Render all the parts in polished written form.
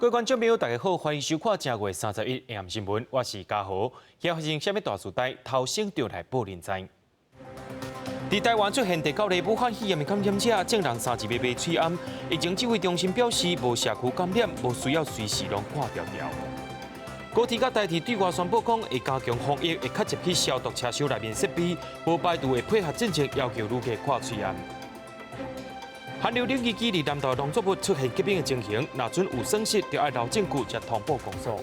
各位觀眾朋友，大家好，歡迎收看正月31 AM 新聞，我是嘉豪。今發生啥物大事代，頭先就來報恁知。佇台灣出現第九例武漢肺炎的感染者，證人三日欲買喙罨。疫情指揮中心表示，無社區感染，無需要隨時攏掛條條。高鐵佮台鐵對外宣布講，會加強防疫，會較入去消毒車廂內面設備，無排除會配合政策要求旅客掛喙罨。寒流冷氣機佇南投農作物出現結冰的情形，若準有損失，就愛留證據才通報公所。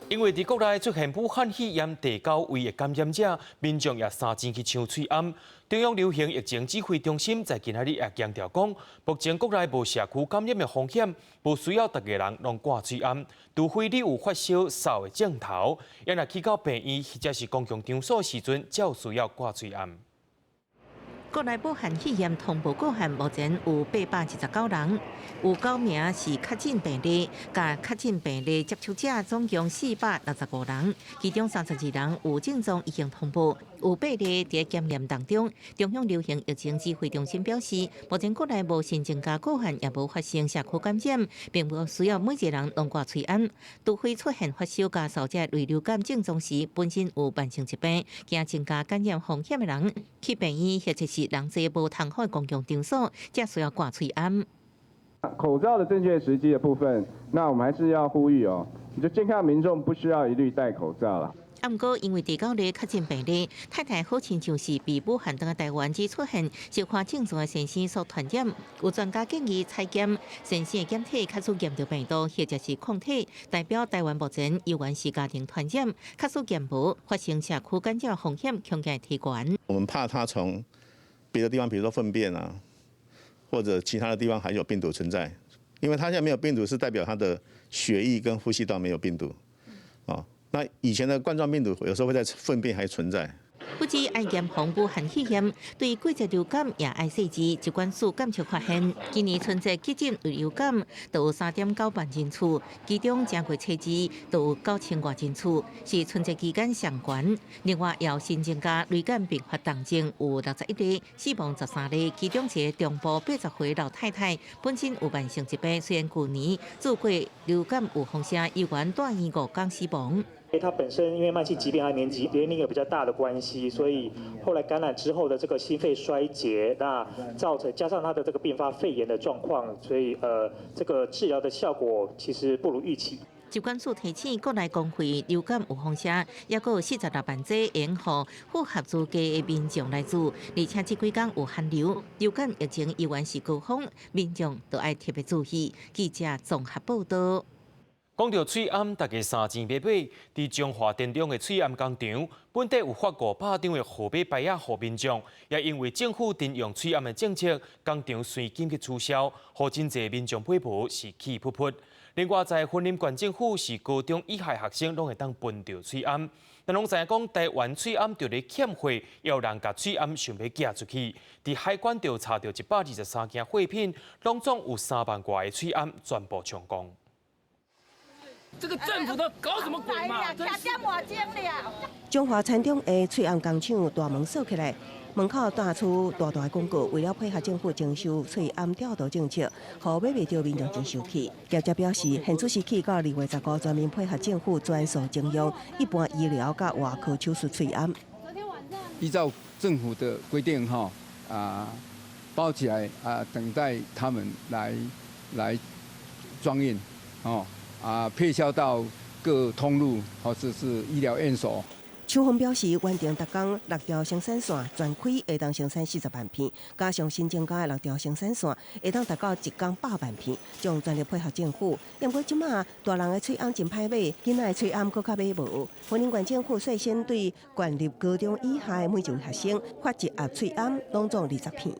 因為佇國內出現武漢肺炎第九位的感染者，民眾也三錢去搶喙罨。中央流行疫情指揮中心在今仔日也強調講，目前國內無社區感染的風險，無需要逐个人攏掛喙罨，除非你有發燒、嗽的症頭，也若去到病院或者是公共場所時陣，才有需要掛喙罨。國內武漢肺炎通報個案目前有829人，有九名是確診病例，佮確診病例接觸者總共465人，其中32人有症狀已經通報，有八例佇檢驗當中。中央流行疫情指揮中心表示，目前國內無新增加個案，也無發生社區感染，並無需要每一個人攏掛喙罨。除非出現發燒佮嗽這類流感症狀時，本身有慢性疾病，驚增加感染風險的人，去病院或者是人濟無通好的公共場所，才需要掛喙罨。口罩的正確時機的部分，那我們還是要呼籲哦，就健康民眾不需要一律戴口罩啦。啊，毋過因為第九例確診病例，太太好親像是被武漢轉來台灣，只出現小可症狀的先生所傳染。有專家建議採檢先生的檢體，假使驗著病毒或者是抗體，代表台灣目前猶原是家庭傳染，假使驗無發生社區感染風險，恐驚提懸。我們怕他從別的地方，比如說糞便啊，或者其他的地方還有病毒存在，因為他現在沒有病毒，是代表他的血液跟呼吸道沒有病毒，啊。那以前的冠狀病毒有時候會在糞便還存在。不止愛嚴防武漢肺炎，對季節流感也愛細緻。疾管署監測發現，今年春節急診流感都有3.9萬人次，其中正月初二都有9000外人次，是春節期間上懸。另外，也有新增加流感併發重症有61例，死亡13例，其中一个中部80歲老太太本身有慢性疾病，雖然舊年注過流感預防針，猶原蹛院5工死亡。他本身因為慢性疾病，他年紀年齡有比較大的關係，所以後來感染之後的這個心肺衰竭，那造成加上他的這個併發肺炎的狀況，所以這個治療的效果其實不如預期。疾管署提醒，國內公費流感預防針，猶閣有46萬劑，會用予符合資格的民眾來注，而且這幾工有寒流，流感疫情猶原是高峰，民眾都愛特別注意。記者綜合報道。講著喙罨，大家三錢欲買。佇彰化田中的喙罨工廠，本底有發500張的號碼牌仔予民眾，也因為政府停用喙罨的政策，工廠隨緊去取消，予真濟民眾買無是氣噗噗。另外，在雲林縣政府是高中以下學生攏會當分著喙罨，但攏知影講台灣喙罨著咧欠貨，也有人共喙罨想欲寄出去。佇海關就查著123件貨品，攏總有3萬外个喙罨全部充公。這個政府都搞什麼鬼嘛？彰化田中的喙罨工廠大門鎖起來，門口貼出大大的廣告，為了配合政府徵收喙罨調度政策，予買袂著民眾真生氣。業者表示，現此時起到2月15，全面配合政府全數徵用一般醫療佮外科手術喙罨。依照政府的規定，哈啊包起來啊，等待他們來裝運，哦。啊，配銷到各通路或者是醫療院所。廠方表示，原定逐工六條生產線全開會當生產40萬片，加上新增加的六條生產線，會當達到一工100萬片，將全力配合政府。毋過這馬大人的喙罨真歹買，囡仔的喙罨閣較買無。雲林縣政府率先對縣立高中以下的每一位學生發一盒喙罨，攏總20片。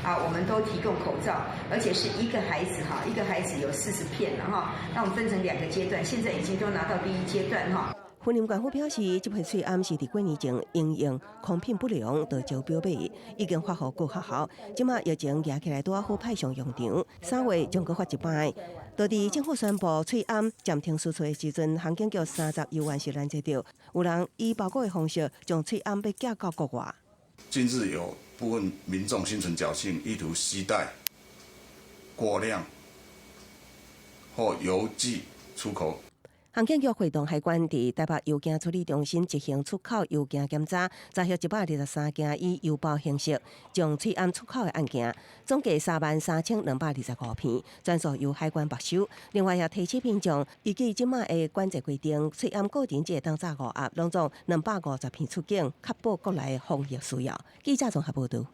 啊，我們都提供口罩，而且是一個孩子哈，一個孩子有40片了哈。那我們分成兩個階段，現在已經都拿到第一階段哈。雲林縣府表示，這批喙罨是佇過年前因應空品不良，就招標買，已經發予各學校。這馬疫情夯起來，拄仔好派上用場。3月將閣發一擺。就佇政府宣布喙罨暫停輸出的時陣，航警局三十猶原是攔截著，有人以包裹的方式將喙罨欲寄到國外。近日有部分民眾心存僥倖，意圖攜帶過量或郵寄出口。航警局會同海關佇台北郵件處理中心執行出口郵件檢查，查獲123件以郵包形式將喙罨出口的案件，總計33,225片，全數由海關沒收。另外也提醒民眾，依據這馬的管制規定，喙罨個人只會當紮五盒，攏總250片出境，確保國內防疫需要。記者綜合報導。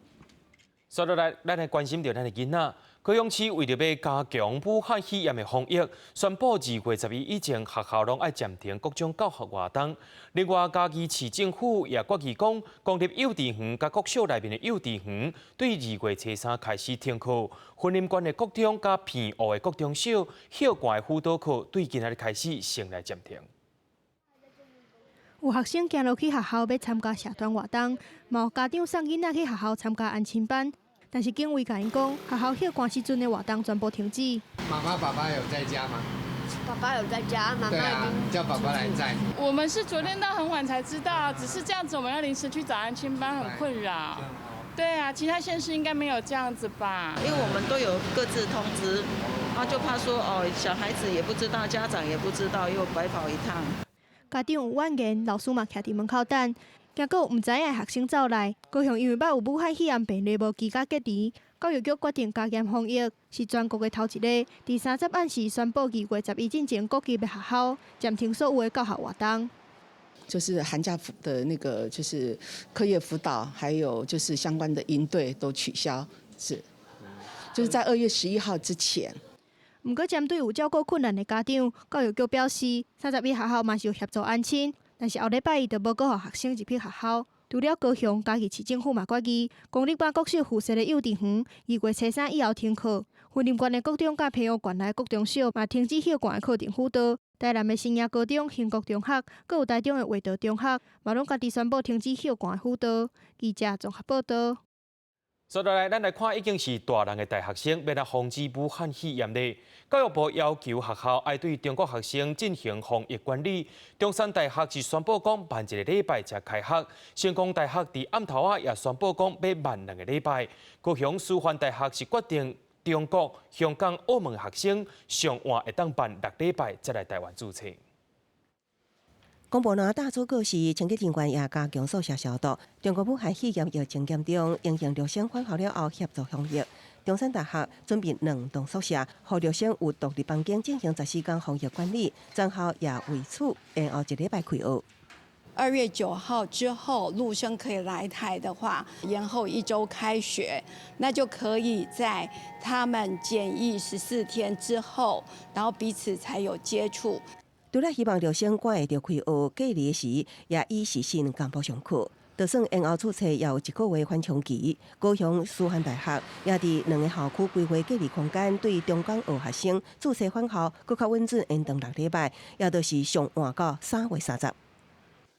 接落來，咱來關心著咱的囡仔。高雄市為著欲加強武漢肺炎的防疫，宣布2月11以前，學校攏愛暫停各種教學活動。另外，嘉義市政府也決議講，公立幼稚園佮國小內面的幼稚園，對2月初三開始停課。雲林縣的國中佮平湖的國中小歇寒的輔導課，對今仔日開始先來暫停。有學生行路去學校欲參加社團活動，嘛有家長送囡仔去學校參加安親班，但是警衛共𪜶講，學校歇寒時陣的活動全部停止。媽媽、爸爸有在家嗎？爸爸有在家，媽媽已經叫爸爸來載。我們是昨天到很晚才知道，只是這樣子，我們要臨時去找安親班，很困擾。對啊，其他縣市應該沒有這樣子吧？因為我們都有各自通知，然後就怕說哦，小孩子也不知道，家長也不知道，又白跑一趟。家長有怨言，老師嘛徛佇門口等，驚閣有毋知影的學生走來。高雄因為捌有武漢肺炎病例無居家隔離，教育局決定加嚴防疫，是全國的頭一個。佇30暗時宣布2月11進前，各級的學校暫停所有的教學活動。就是寒假的那個，就是課業輔導，還有就是相關的營隊都取消，是，就是在2月11號之前。毋過，針對有照顧困難的家長，教育局表示，31學校嘛是有協助安親，但是後禮拜一就無閣予學生入去學校。除了高雄，嘉義市政府嘛決議，公立佮國小附設的幼稚園，2月初三以後停課。雲林縣的國中佮平湖縣內國中小嘛停止歇寒的課程輔導。台南的新營高中、興國中學，閣有台中的畫道中學，嘛攏家己宣布停止歇寒的輔導。記者綜合報導。接落來，咱來看已經是大人的大學生，欲按怎防止武漢肺炎咧。教育部要求學校愛對中國學生進行防疫管理。中山大學是宣布講慢一個禮拜才開學，成功大學佇暗頭仔也宣布講欲慢兩個禮拜。高雄師範大學是決定中國、香港、澳門學生上晚會當慢六禮拜才來台灣註冊。公布若大主告示，清潔人員也加強宿舍消毒。中國武漢肺炎疫情嚴重，因應陸生返校了後協助防疫。中山大學準備兩棟宿舍，予陸生有獨立房間進行14天防疫管理。全校也為此延後一禮拜開學。 2月9號之後，陸生可以來台的話，延後一週開學，那就可以在他們檢疫14天之後，然後彼此才有接觸。除了希望陸生趕會著開學，隔離時也以視訊同步上課。就算延後註冊，也有一個月緩衝期。高雄師範大學也佇兩個校區規劃隔離空間，對中港澳學生註冊返校，閣較穩準延長六禮拜，也就是上晚到3月30。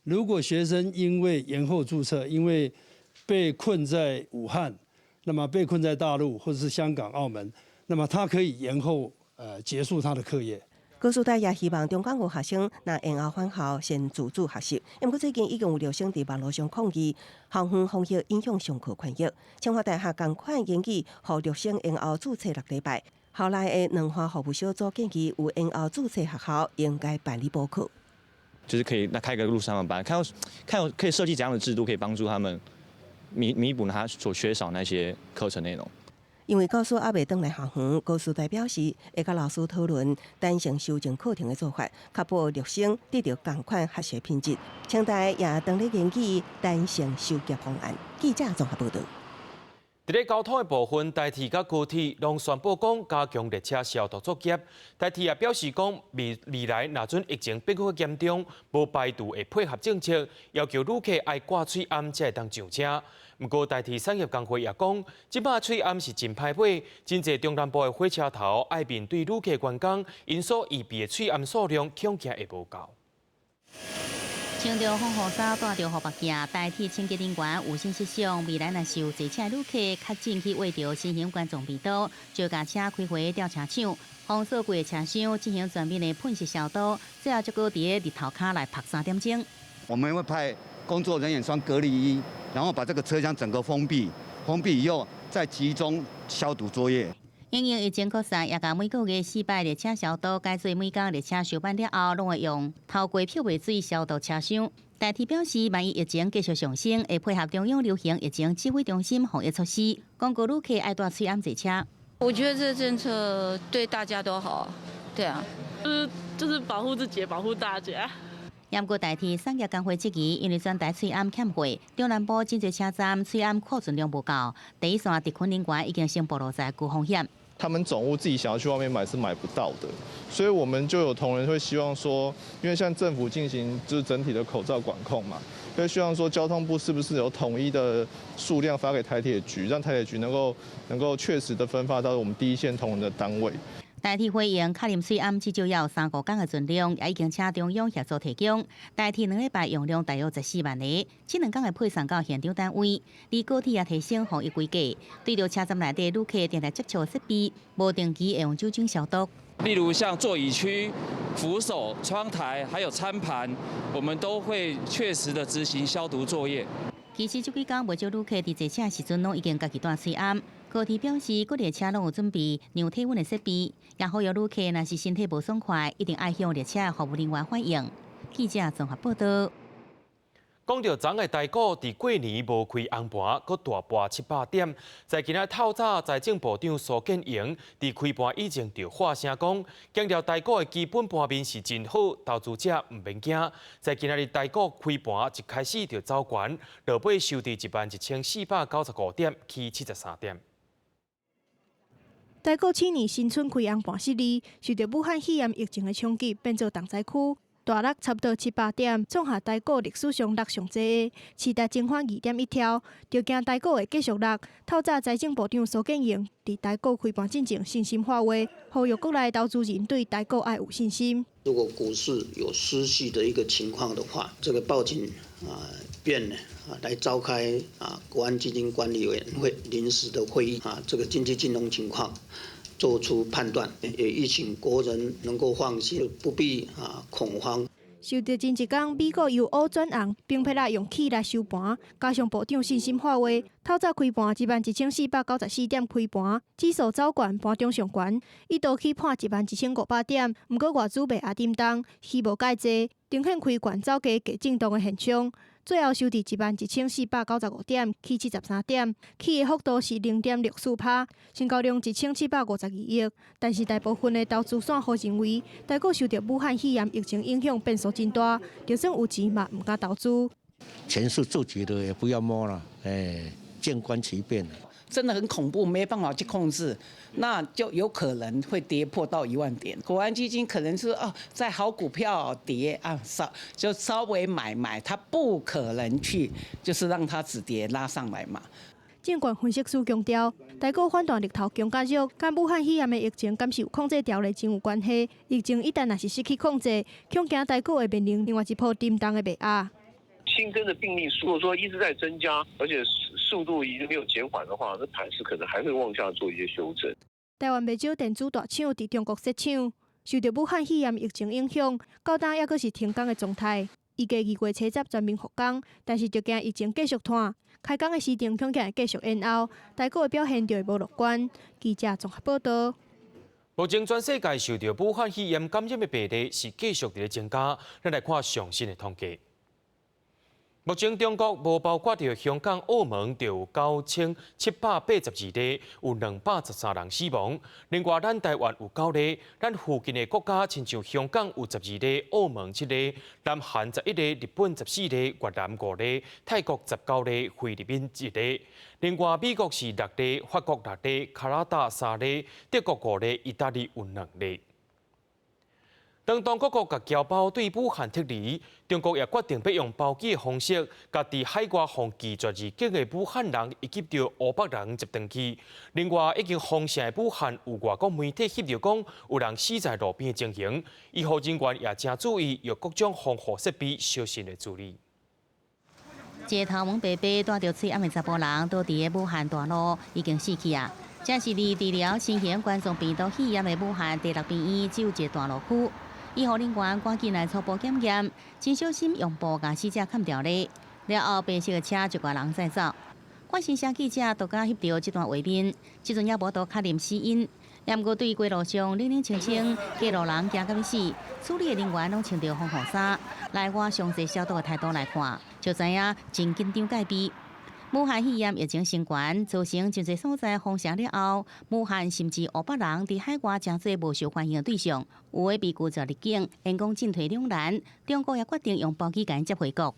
如果學生因為延後註冊，因為被困在武漢，那麼被困在大陸或者是香港、澳門，那麼他可以延後結束他的課業。高師大也希望中港澳學生若延後返校，先自主學習。毋過最近已經有陸生佇網路上抗議，校方防疫影響上課權益。清華大學仝款研議，予陸生延後註冊六禮拜。校內的兩化服務小組建議，有延後註冊學校應該辦理補課。就是可以那開個陸上的班，看看可以設計怎樣的制度，可以幫助他們彌補他所缺少那些課程內容。因為教師猶未轉來校園，高師大表示會佮老師討論彈性修正課程的做法，確保陸生得著仝款學習品質。清大也當咧研究彈性收結方案。記者綜合報導。佇咧交通的部分，台鐵佮高鐵攏宣布講加強列車消毒作業。台鐵也表示講，未來若準疫情變閣較嚴重，無排除會配合政策，要求旅客愛掛喙罨才會當上車。毋過台鐵產業工會也講，這擺喙罨是真歹買，真濟中南部的火車頭愛面對旅客員工，𪜶所預備的喙罨數量恐驚會無夠。穿著防護衫，戴著護目鏡，台鐵清潔人員有先設想，未來若是有坐車旅客確診去秽著新型冠狀病毒，就共車開回調車場，封鎖規个車廂進行全面的噴射消毒，最後才閣佇咧日頭跤來曝三點鐘。我們會派工作人員穿隔離衣，然後把這個車廂整個封閉，封閉以後再集中消毒作業。因應疫情擴散，也共每個月四擺列車消毒，改做每工列車收班了後，攏會用透過漂白水消毒車廂。台鐵表示，萬一疫情繼續上升，會配合中央流行疫情指揮中心防疫措施，廣告旅客愛戴喙罨坐車。我覺得這個政策對大家都好，對啊，就是保護自己，保護大家。毋過台鐵產業工會質疑，因為全台喙罨欠貨，中南部真濟車站喙罨庫存量無夠，第一線特訓人員已經先暴露在高風險。他們總務自己想要去外面買是買不到的，所以我們就有同仁會希望說，因為現在政府進行就是整體的口罩管控嘛，所以希望說交通部是不是有統一的數量發給台鐵局，讓台鐵局能夠確實的分發到我們第一線同仁的單位。台鐵回應，確認喙罨至少要3、5工的存量，也已經請中央協助提供。台鐵兩禮拜用量大約14萬個，這2工會配送到現場單位。而高鐵也提升防疫規格，對著車站內底旅客定定接觸設備，無定期會用酒精消毒。例如像座椅區、扶手、窗台，還有餐盤，我們都會確實的執行消毒作業。其實這幾工袂少旅客佇坐車時陣，攏已經家己帶喙罨。高鐵表示，各列車攏有準備量體溫的設備，也呼籲旅客若是身體無爽快，一定愛向列車服務人員反映。記者綜合報道。講著昨昏台股佇過年無開紅盤，閣大跌700點。在今仔透早，財政部長蘇建榮佇開盤以前就發聲講，強調台股的基本盤面是真好，投資者毋免驚。在今仔日台股開盤一開始就走懸，落尾收佇11,495點，起73點。台股鼠年新春開紅盤失利，受著武漢肺炎疫情的衝擊，變做重災區。大落差不多700點，創下台股歷史上落上濟的，市值蒸發2.1兆，就驚台股會繼續落。透早財政部長蘇建榮佇台股開盤進前信心發話，呼籲國內投資人對台股愛有信心。如果股市有失序的一個情況的話，這個報請啊院呢啊來召開啊國安基金管理委員會臨時的會議啊，這個經濟金融情況做出判斷，也籲請國人能夠放心，不必啊恐慌。受著前一工美股由烏轉紅，並批來用起來收盤，加上部長信心發話，透早開盤11,494點開盤，指數走懸，盤中上懸，一度去破11,500點，毋過外資賣壓沉重，希望蓋濟，呈現開懸走低加震盪的現象。最後收佇11,495點，起73點，起的幅度是0.64%，成交量1752億。但是大部分的投資散戶認為，台股受著武漢肺炎疫情影響變數真大，就算有錢嘛毋敢投資。錢是自己的，也不要摸了，哎，靜觀其變。真的很恐怖，沒辦法去控制，那就有可能會跌破到1萬點。國安基金可能是哦，在好股票跌啊，稍就稍微買買，它不可能去就是讓它止跌拉上來嘛。證券分析師強調，台股反彈力頭強佮弱，佮武漢肺炎的疫情敢是有控制牢的真有關係。疫情一旦若是失去控制，恐驚台股會面臨另外一波沉重的賣壓。新增的病例如果說一直在增加，而且速度已經沒有減緩的話，那盤勢可能還會往下做一些修正。台灣袂少電子大廠佇中國設廠，受著武漢肺炎疫情影響，到今猶閣是停工的狀態。預計2月70全面復工，但是就驚疫情繼續拖，開工的時程恐驚會繼續延後，台股的表現就會無樂觀。記者綜合報道。目前全世界受著武漢肺炎感染的病例是繼續佇咧增加，咱來看上新的統計。目前中國無包括著香港、澳門，就有9782例，有213人死亡。另外，咱台灣有9例，咱附近的國家親像香港有12例，澳門7例，南韓11例，日本14例，越南5例，泰國19例，菲律賓1例。另外，美國是6例，法國6例，加拿大3例，德國5例，意大利有2例。當各國共僑胞對武漢撤離，中國也決定欲用包機的方式，共佇海外予拒絕入境的武漢人以及著湖北人接轉去。另外，已經封城的武漢有外國媒體翕著講有人死在路邊的情形，醫護人員也誠注意用各種防護設備小心的處理。一個頭毛白白、戴著喙罨的查埔人，倒佇个武漢大路已經死去啊！這是佇治療新型冠狀病毒肺炎的武漢第六病院，只有一個大路區。醫護人員趕緊來初步檢驗，真小心用布共死者崁牢咧。了後，白色的車就共人載走。法新社記者獨家翕著這段畫面，這陣猶無法度確認死因。毋過對街路上冷冷清清，過路人驚甲欲死，處理的人員攏穿著防護衫，內外上濟消毒的態度來看，就知影真緊張戒備。武漢肺炎疫情升懸，造成真濟所在封城了後，武漢甚至湖北人佇海外成做無受歡迎的對象，有的被拒絕入境，員工進退兩難。中國也決定用包機共𪜶接回國。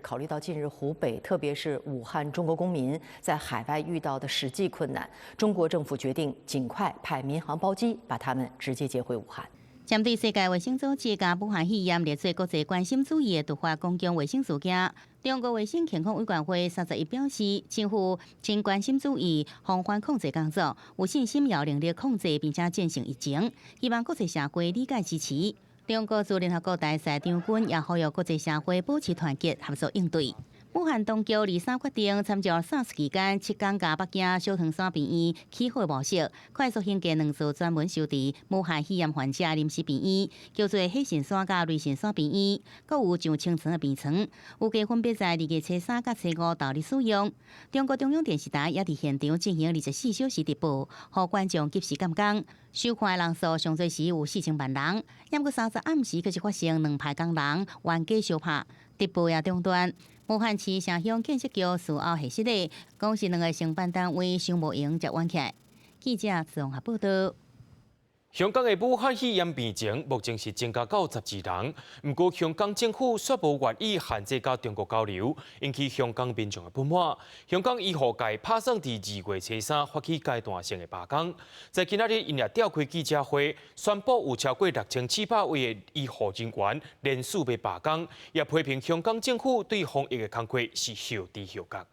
考慮到近日湖北，特別是武漢中國公民在海外遇到的實際困難，中國政府決定盡快派民航包機把他們直接接回武漢。針對世界衛生組織共武漢肺炎列做國際關心注意的突發公共衛生事件，中國衛生健康委員會31表示，政府真關心注意防範控制工作，有信心有能力控制並且戰勝疫情，希望國際社會理解支持。中國駐聯合國大使張軍也呼籲國際社會保持團結，合作應對。武漢當局23決定參照 SARS 期間七港佮北京小湯山病院起好的模式，快速興建兩座專門收治武漢肺炎患者臨時病院，叫做火神山佮雷神山病院，閣有上千床的病床，預計分別在2月初3佮初五投入使用。中國中央電視台也佇現場進行24小時直播，予觀眾及時監工。收看的人數上濟時有4000萬人，毋過30暗時閣是發生兩派工人冤家相拍，直播也中斷。武漢市城鄉建設局事後核實咧，講是兩个承辦單位傷無閒才冤起來。記者綜合報道。香港的武漢肺炎病情目前是增加到12人，毋過香港政府卻無願意限制佮中國交流，引起香港民眾的不滿。香港醫護界拍算佇2月初3發起階段性的罷工。在今仔日，𪜶也召開記者會，宣布有超過6700位的醫護人員連續欲罷工，也批評香港政府對防疫的工作是後知後覺。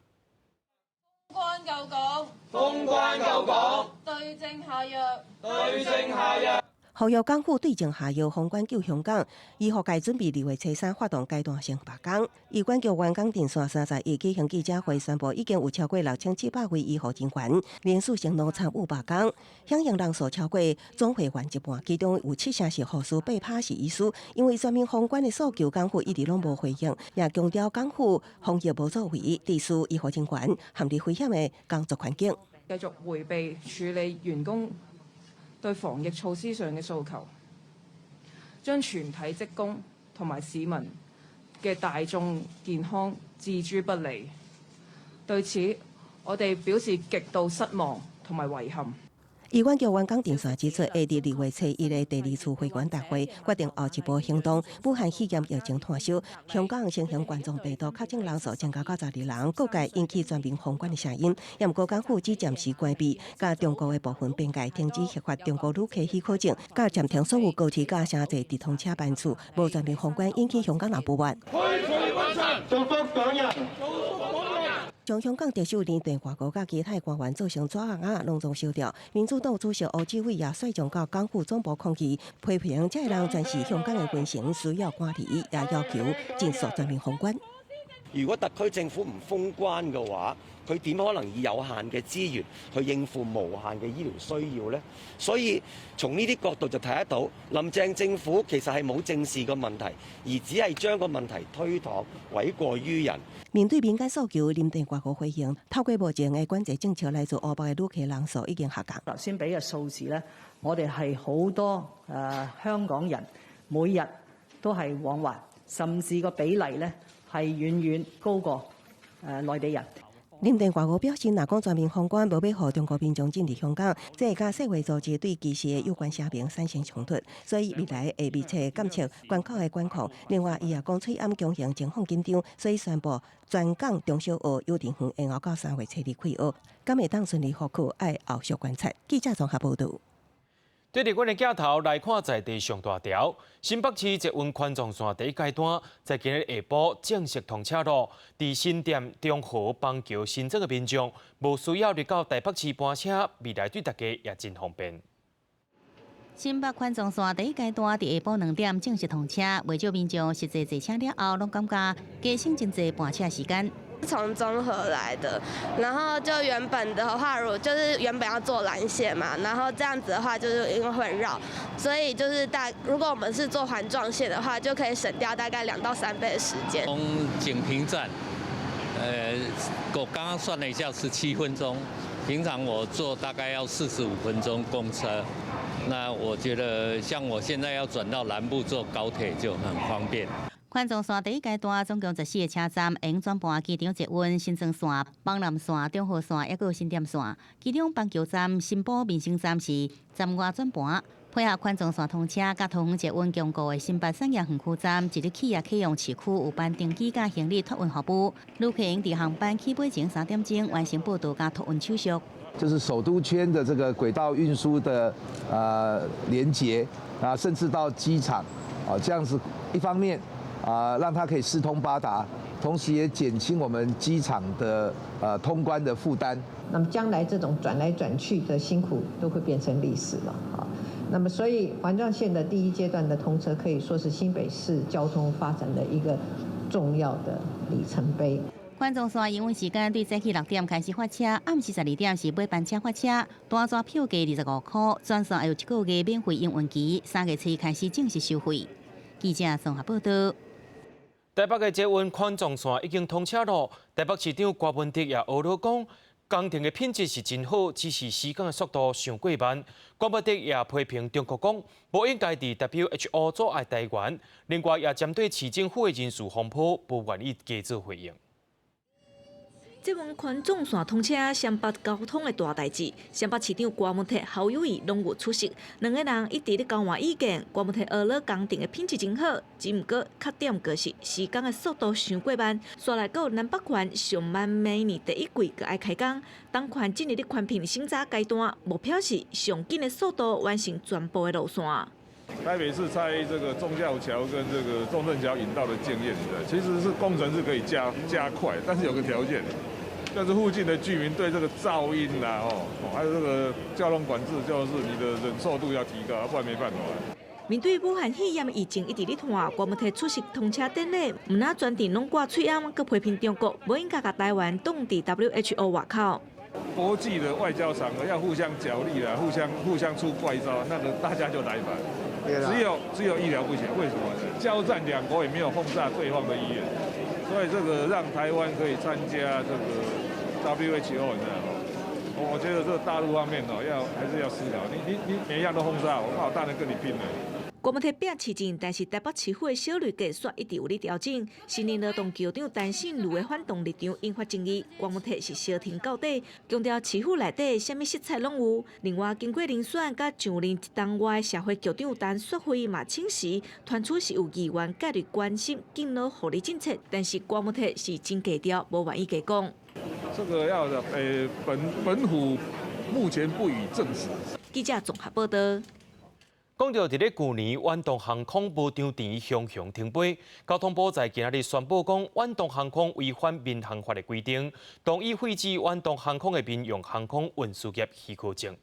封關救港，封關救港，對症下藥，對症下藥。呼籲港府對症下藥，封關救香港。醫護界準備2月初3發動階段性罷工。醫管局員工陣線31舉行記者會，宣布已經有超過6700位醫護人員連續承諾參與罷工，響應人數超過總會員一半，其中有七成是護士，八趴是醫師。因為全面封關的訴求，港府一直攏無回應，也強調港府防疫無作為，致使醫護人員陷入危險的工作環境。繼續迴避處理員工對防疫措施上嘅訴求，將全體職工同埋市民嘅大眾健康置諸不理。對此，我哋表示極度失望同埋遺憾。醫管局員工陣線指出，會佇2月初1的第二次會員大會決定後一步行動。武漢肺炎疫情炭燒，香港新型冠狀病毒確診人數增加到12人，各界引起全面封關的聲音。也毋過港府只暫時關閉，佮中國的部分邊界停止核發中國旅客許可證，佮暫停所有高鐵佮城際直通車班次，無全面封關，引起香港人不滿。造福港人。將香港特首林鄭月娥佮其他官員做成紙甕仔，攏總燒掉。民主黨主席胡志偉也率眾到港府總部抗議，批評這个人全是香港的軍情需要管理，也要求盡速全面封關。如果特區政府唔封關嘅話，佢點可能以有限嘅資源去應付無限嘅醫療需要呢？所以從呢啲角度就睇得到，林鄭政府其實係冇正視個問題，而只係將個問題推搪諉過於人。面對民間訴求，林鄭月娥回應，透過目前的管制政策來自湖北的旅客人數已經下降。頭先俾嘅數字咧，我哋係好多香港人每日都係往還，甚至個比例咧係遠遠高過內地人。林鄭月娥表示，若講全面封關，無欲予中國民眾進入香港，這會佮世衛組織對歧視的有關聲明產生衝突，所以未來會密切監測關口的管控。另外，伊也講喙罨強行情況緊張，所以宣布全港中小學、幼稚園延後到3月初2開學，敢會當順利復課，愛後續觀察。記者綜合報導。對佇阮的鏡頭來看，在地上大條新北市捷運環狀線第一階段，在今日下晡正式通車囉。佇新店、中和、板橋、新莊的民眾，無需要入到台北市班車，未來對大家也真方便。新北環狀線第一階段佇下晡2點正式通車，袂少民眾實際坐車了後，攏感覺加省真濟班車時間。從中和來的，然後就原本的話，如就是原本要坐藍線嘛，然後這樣子的話，就是因為會繞，所以就是大，如果我們是坐環狀線的話，就可以省掉大概2到3倍的時間。從景平站，我剛剛算了一下，17分鐘，平常我坐大概要45分鐘公車，那我覺得像我現在要轉到南部坐高鐵就很方便。環狀線第一階段總共14個車站，會轉盤機場捷運新莊線、板南線、中和線，抑閣有新店線。其中板橋站、新埔民生站是站外轉盤，配合環狀線通車，佮桃園捷運經過的新北產業園區站，一日起也啟用市區有班登機佮行李託運服務，旅客會佇航班起飛前3點鐘完成報到佮託運手續。就是首都圈的這個軌道運輸的連結啊，甚至到機場啊，這樣子一方面啊，讓它可以四通八達，同時也減輕我們機場的通關的負擔。那麼將來這種轉來轉去的辛苦都會變成歷史了啊。那麼所以環狀線的第一階段的通車，可以說是新北市交通發展的一個重要的里程碑。環狀線營運時間對早起6點開始發車，暗時12點是尾班車發車。單逝票價25箍，全線還有一個月免費營運期，3月初開始正式收費。記者綜合報道。台北的捷運環狀線已經通車咯。台北市長柯文哲也呵咾講，工程的品質是真好，只是施工的速度傷過慢。柯文哲也批評中國講，無應該佇 WHO 阻礙台灣。另外，也針對市政府的人事風波，無願意加做回應。捷運環狀線通車，雙北交通的大代誌，雙北市長柯文哲、侯友宜攏有出席，兩个人一直咧交換意見。柯文哲呵咾工程的品質真好，只毋過缺點就是施工的速度傷過慢。煞來閣有南北環上慢明年第一季閣愛開工，東環進入咧環評審查階段，目標是上緊的速度完成全部的路線。台北市拆這個忠孝橋跟這個中正橋引道的經驗，其實是工程是可以加快，但是有個條件。就是附近的居民對這個噪音啦，哦，還有這個交通管制，就是你的忍受度要提高，不然沒辦法。面對武漢肺炎疫情一直咧拖，柯文哲出席通車典禮，毋但全程攏掛喙罨，閣批評中國無應該共台灣擋佇 WHO 外口。國際的外交場合要互相角力啦，互相出怪招，那個大家就來煩。只有醫療不行，為什麼？交戰兩國也沒有轟炸對方的醫院，所以這個讓台灣可以參加這個 WHO，你知道嗎？我覺得這個大陸方面哦，要還是要思考。你每樣都封殺，我當然跟你拼了。柯文哲拼市政，但是台北市府的小綠計算一直有咧調整。新任勞動局長陳信如的反動立場引發爭議，柯文哲是相挺到底，強調市府內底啥物色彩攏有。另外，經過遴選佮上任一冬外的社會局長陳雪輝嘛請辭，傳出是有議員介入關心敬老護理政策，但是柯文哲是真低調，無願意加講。這個要的，本府目前不予證實。記者綜合報道。講到佇咧舊年，遠東航空無張田雄雄停飛，交通部在今仔日宣布講，遠東航空違反民航法的規定，同意廢止遠東航空的民用航空運輸業許可證。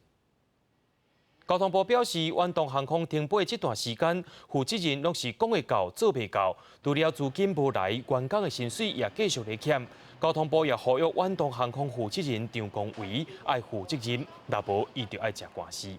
交通部表示，遠東航空停飛這段時間，負責任攏是講會到做袂到，除了資金無來，員工的薪水也繼續咧欠。交通部也呼籲遠東航空負責人張光維愛負責任，若無伊就愛食官司。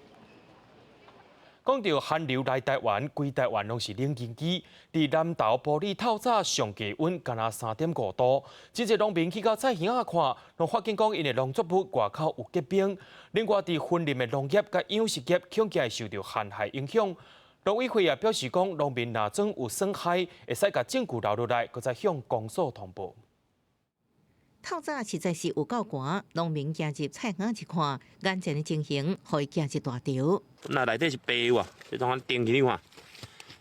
講到寒流來台灣，規台灣攏是冷經機。佇南投埔里透早上低溫，干焦3.5度。真濟農民去到菜園仔看，攏發現講𪜶的農作物外口有結冰。另外，佇雲林的農業佮養殖業，恐驚會受著旱害影響。農委會也表示講，農民若總有損害，會使共證據留落來，閣再向公所通報。透早實在是有夠寒，農民行入菜園一看，眼前的情形，予伊驚一大跳。那內底是白哇，這種頂去你看，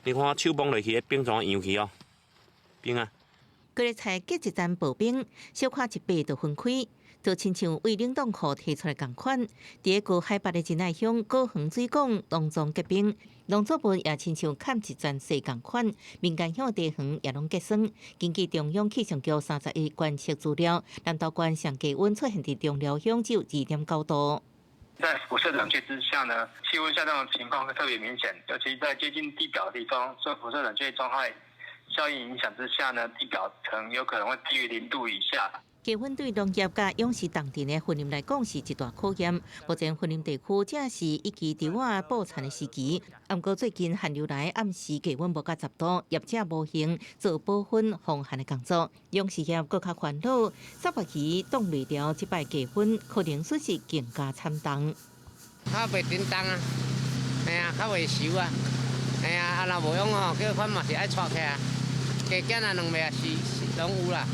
你看手摸落去，冰怎揚起哦，冰啊！規个菜結一層薄冰，小可一掰就分開，就親像對冷凍庫提出來仝款。佇個高海拔的仁愛鄉高園水港農莊結冰，農作物也親像崁一層雪仝款，民間鄉地園也攏結霜。根據中央氣象局31觀測資料，南投縣上低溫出現佇中寮鄉只有2.9度。在輻射冷卻之下呢，氣溫下降的情況會特別明顯，尤其在接近地表的地方，受輻射冷卻狀態效應影響之下呢，地表層有可能會低於0度以下。低溫對農業佮養殖重鎮的雲林來講是一大考驗。目前雲林地區正是一季稻仔播田的時期，毋過最近寒流來，暗時低溫無到10度，業者無閒做保溫防寒的工作，養殖業閣較煩惱。薩白魚擋袂牢這擺低溫，可能損失更加慘重。較袂叮當啊，嘿啊，較袂熟啊，嘿啊，啊若無養吼，叫款嘛是愛撮起來，加減啊兩尾啊是攏有啦。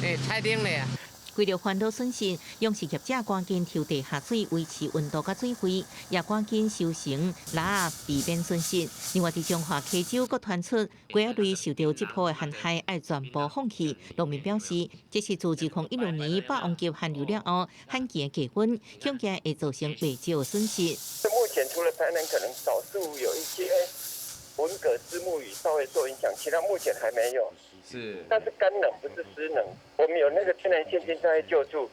欸，菜頂咧啊！為著煩惱損失，養殖業者趕緊抽地下水維持溫度佮水費，也趕緊收成蜊仔，避免損失。另外，佇彰化溪州閣傳出雞仔類受著這波的寒害，愛全部放棄。農民表示，這是自2016年霸王級寒流了後，罕見的低溫，恐驚會造成袂少的損失。目前除了台南可能少數有一些文蛤、虱目魚稍微受影響，其他目前還沒有。是，但是乾冷不是濕冷，我們有那個天然現金在救助，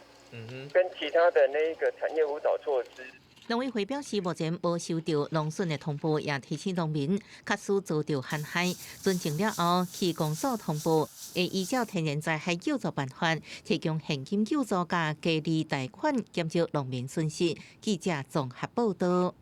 跟其他的那個產業輔導措施。農委會表示，目前無收到農損的通報，也提醒農民，假使遭著寒害，准證了後去公所通報，會依照天然災害救助辦法，提供現金救助佮低利貸款，減少農民損失。記者綜合報道。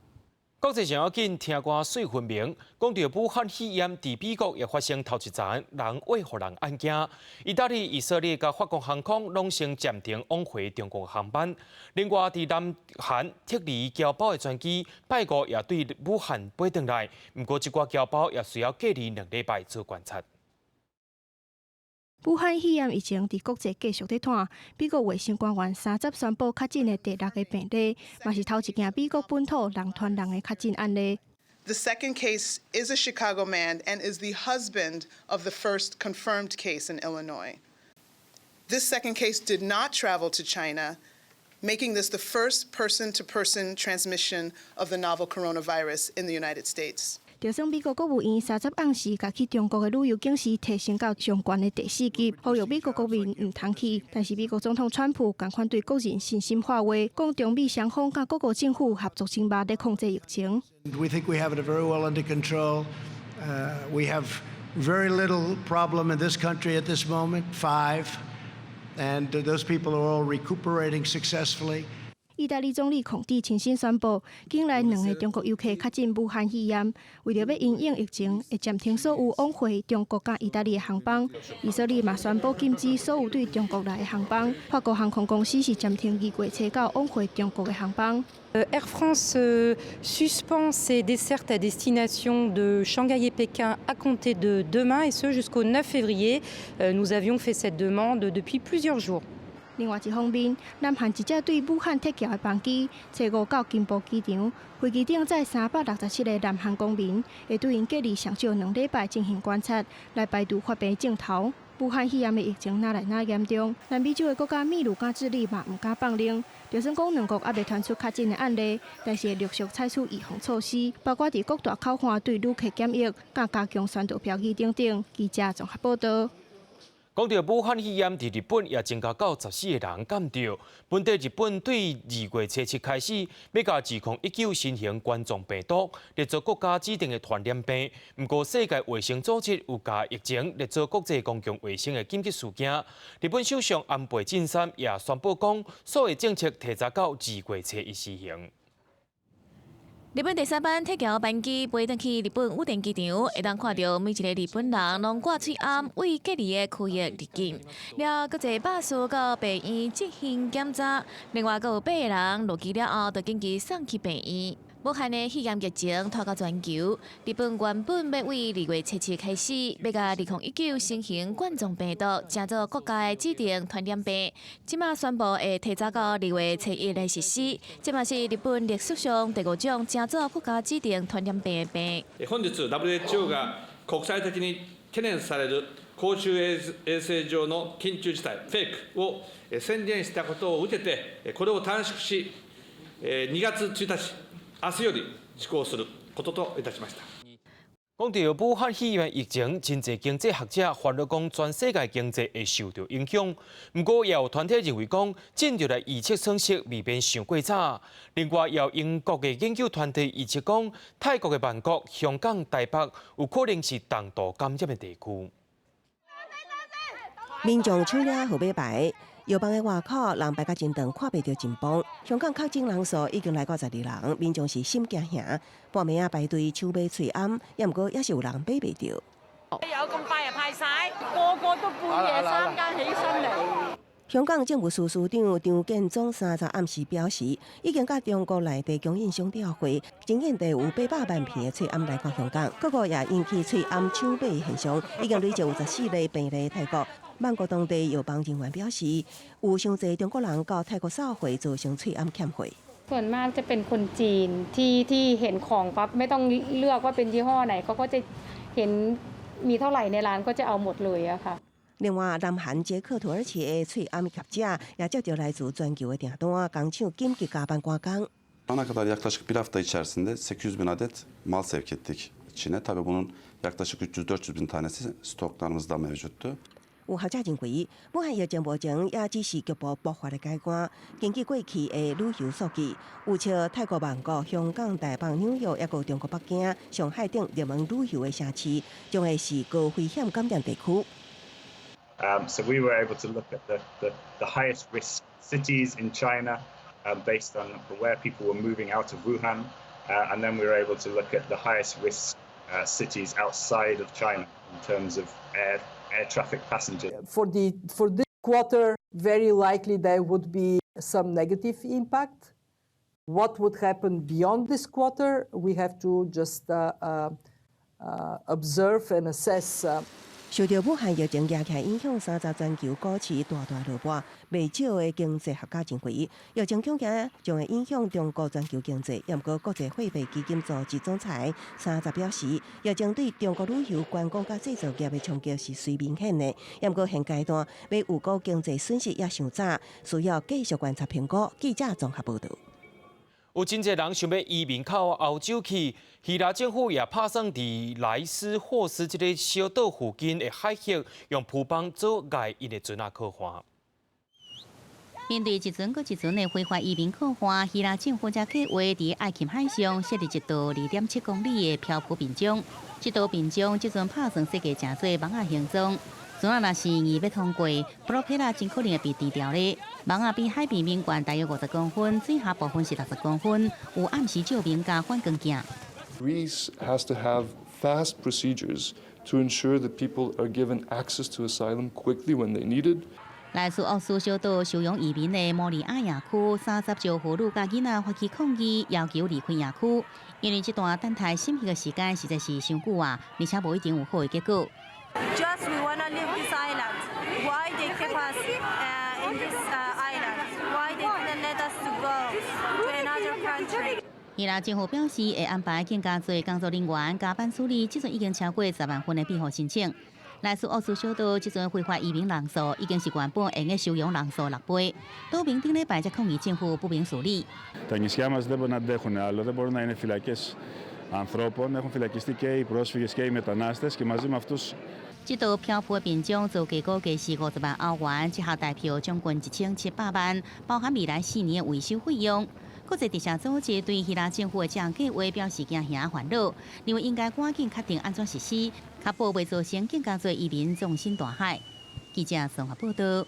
國際上要緊，聽歌媠分明。講著武漢肺炎，佇美國也發生頭一層人餵予人案件。意大利、以色列佮法國航空攏先暫停往回中國航班。另外，佇南韓撤離僑胞的專機，拜五也對武漢飛轉來。毋過，這寡僑胞也需要隔離2禮拜做觀察。武漢肺炎疫情佇國際繼續咧湠，美國衛生官員30宣布確診的第六个病例，嘛是頭一件美國本土人傳人的確診案例。 The second case is a Chicago man and is the husband of the first confirmed case in Illinois. This second case did not travel to China, making this the first person-to-person transmission of the novel coronavirus in the United States. 就算美國國務院三十暗時共去中國的旅遊警示提升到上懸的第四級，呼籲美國國民毋通去。但是美國總統川普仝款對國人信心喊話，講中美雙方佮各國政府合作緊密咧控制疫情。 We think we have it very well under control. We have very little problem in this country at this moment, five, and those people are all recuperating successfully. 意大利總理孔蒂親身宣布，境內兩个中國遊客確診武漢肺炎，為著欲因應疫情，會暫停所有往回中國佮意大利的航班。以色列嘛宣布禁止所有對中國來的航班。法國航空公司是暫停2月初九往回中國的航班。 Air France suspend ses dessertes à destination de Shanghai et Pékin à compter de demain et ce jusqu'au 9 février. Nous avions fait cette demande depuis plusieurs jours. 另外一方面，南韓一架對武漢撤僑的班機，初五到金浦機場，飛機頂載367個南韓公民，會對𪜶隔離上少2禮拜進行觀察，來排除發病症頭。武漢肺炎的疫情愈來愈嚴重，南美洲的國家秘魯佮智利嘛毋敢放冗，就算講兩國猶未傳出確診的案例，但是會陸續採取預防措施，包括佇各大口岸對旅客檢疫，佮加強宣導標語等等。記者綜合報道。講著武漢肺炎，佇日本也增加到14個人感著。本底日本對2月初7開始，欲共2019新型冠狀病毒列做國家指定的傳染病。毋過世界衛生組織有共疫情列做國際公共衛生的緊急事件。日本首相安倍晉三也宣布講，所有政策提早到2月初1施行。日本第三班撤僑班機飛轉去日本羽田機場，會當看著每一个日本人攏掛喙罨，對隔離的區域入境。了，閣坐巴士到病院進行檢查。另外，閣有八个人落機了後，就緊急送去病院。武漢的肺炎疫情拖到全球，日本原本欲對2月初7開始，欲共2019新型冠狀病毒成做國家的指定傳染病，這馬宣布會提早到2月初1來實施。這嘛是日本歷史上第五種成做國家指定傳染病的病。本日 WHO が國際的に懸念される公衆衛生上の緊急事態 PHEIC を宣言したことを受けて、これを短縮し、2月1日明日より施行することといたしました。講著武漢肺炎疫情，真濟經濟學者煩惱講，全世界經濟會受著影響。毋過，也有團體認為講，盡著來預測損失，未免傷過早。另外，也有英國的研究團隊預測講，泰國的曼谷、香港、台北有可能是重度感染的地區。民眾搶領號碼牌，藥房的外口人排甲真長，看袂著前方。香港確診人數已經來到12人，民眾是心驚惶，半暝仔排隊搶買喙罨，也毋過猶是有人買袂著。有咁快就派晒，個個都半夜三更起身嚟。香港政務司司長張建宗30暗時表示，已經佮中國內地供應商調貨，真緊地有800萬片的喙罨來到香港，各國也引起喙罨搶買現象，已經累計有14例病例泰國。曼谷當地藥房人員表示，有傷濟中國人到泰國掃貨，造成喙罨欠貨。 ส่วนมากจะเป็นคนจีนที่ที่เห็นของปั๊บไม่ต้องเลือกว่าเป็นยี่ห้อไหนเขาก็จะเห็นมีเท่าไหร่ในร้านก็จะเอาหมดเลยอะค่ะ 另外，南韓捷克土耳其的喙罨業者也接到來自全球的訂單，工廠緊急加班趕工。 Ana kadar yaklaşık bir hafta içerisinde 800 bin adet mal sevk ettik Çin'e. Tabii bunun yaklaşık 300-400 bin tanesi stoklarımızda mevcuttu. 有學者認為，武漢疫情目前也只是局部爆發的階段。根據過去的旅遊數據，有像泰國曼谷、香港、台北、紐約，抑閣中國北京、上海等熱門旅遊的城市，將會是高危險感染地區。 So we were able to look at the highest risk cities in China based on where people were moving out of Wuhan. And then we were able to look at the highest risk cities outside of China in terms of air traffic passengers. For this quarter, very likely there would be some negative impact. What would happen beyond this quarter, we have to just observe and assess. 受著武漢疫情嚴重影響，30全球股市大大落波，袂少的經濟學家認為，疫情恐驚將會影響中國全球經濟。毋過國際貨幣基金組織總裁三十表示，疫情對中國旅遊、觀光佮製造業的衝擊是隨明顯的。毋過現階段欲預估經濟損失猶尚早，需要繼續觀察評估。記者綜合報導。有真濟人想欲移民到歐洲去，希臘政府也拍算佇萊斯霍斯這个小島附近的海域，用浮板阻礙𪜶的船仔靠岸。面對一船閣一船的非法移民靠岸，希臘政府才計劃佇愛琴海上設立一道2.7公里的漂浮屏障。這道屏障這陣拍算設計成做網仔形狀。船仔若是硬欲通過，普羅皮拉真可能會被纏牢咧。網仔比海平面懸大約50公分，水下部分是60公分，有暗時照明佮反光鏡。 Greece has to have fast procedures to ensure that people are given access to asylum quickly when they need it. 萊斯沃斯小島收容移民的摩利亞營區，30招婦女佮囡仔發起抗議，要求離開營區，因為這段等待審批的時間實在是傷久啊，而且無一定有好的結果。 Just we wanna leave this island. Why they keep us in this island? Why they didn't let us to go to another country? 希臘政府表示會安排更加濟工作人員加班處理，這陣已經超過10萬份的庇護申請。萊斯沃斯小島這陣非法移民人數已經是原本會用收容人數6倍。島民頂禮拜才抗議政府不明處理。 Τα νησιά μας δεν μπορούν να αντέχουν άλλο, δεν μπορούν να είναι φυλακές ανθρώπων. Έχουν φυλακιστεί και οι πρόσφυγες και οι μετανάστες και μαζί με αυτούς 這道漂浮的屏障造價估計是50萬歐元，折合台票將近1700萬，包含未來4年的維修費用。國際特赦組織對希臘政府的這項計劃表示驚嚇煩惱，認為應該趕緊確定按怎實施，確保袂造成更加濟移民葬身大海。記者綜合報道。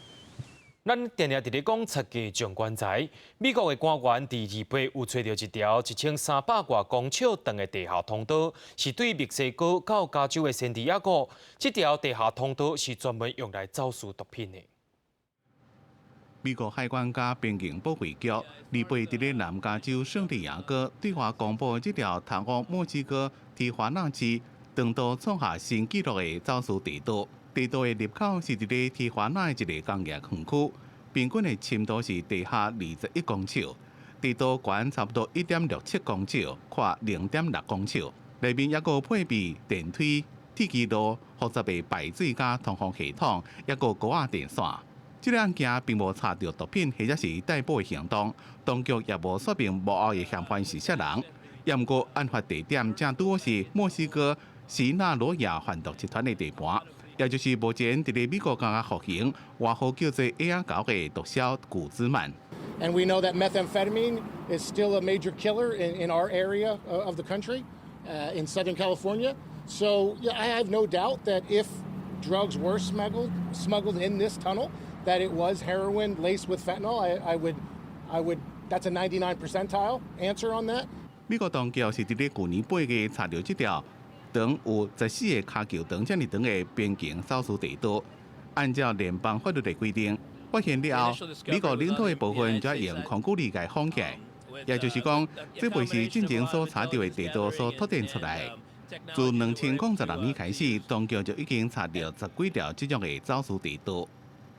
咱定定佇咧講賊家將棺材，美國的官員佇二八有揣著一條1300外公尺長的地下通道，是對墨西哥到加州的聖地亞哥。這條地下通道是專門用來走私毒品的。美國海關佮邊境保衛局二八佇咧南加州聖地亞哥對外公布這條通往墨西哥提華納市長度創下新紀錄的走私地道。地道的入口是佇咧提華納的一個工業園區，平均的深度是地下21公尺，地道懸差不多1.67公尺，闊0.6公尺。內面猶閣配備電梯、鐵支路、複雜的排水佮通風系統，猶閣高壓電線。這個案件並無查著毒品或者是逮捕的行動，當局也無說明幕後的嫌犯是啥人。也毋過案發地點正拄好是墨西哥錫納羅亞販毒集團的地盤。也就是目前佇咧美國監獄服刑，外號叫做矮仔猴的毒梟古茲曼。 And we know that methamphetamine is still a major killer in our area of the country, in Southern California. So yeah, I have no doubt that if drugs were smuggled in this tunnel, that it was heroin laced with fentanyl. I would. That's a 99 percentile answer on that. 美國當局是佇咧舊年8月查著這條長有14個跤球長遮爾長的邊境走私地道。按照聯邦法律的規定，發現了後，美國領土的部分就用空距離共封起來，也就是講，這袂是進前所查著的地道所拓展出來。自2016年開始，當局就已經查著10幾條這種的走私地道。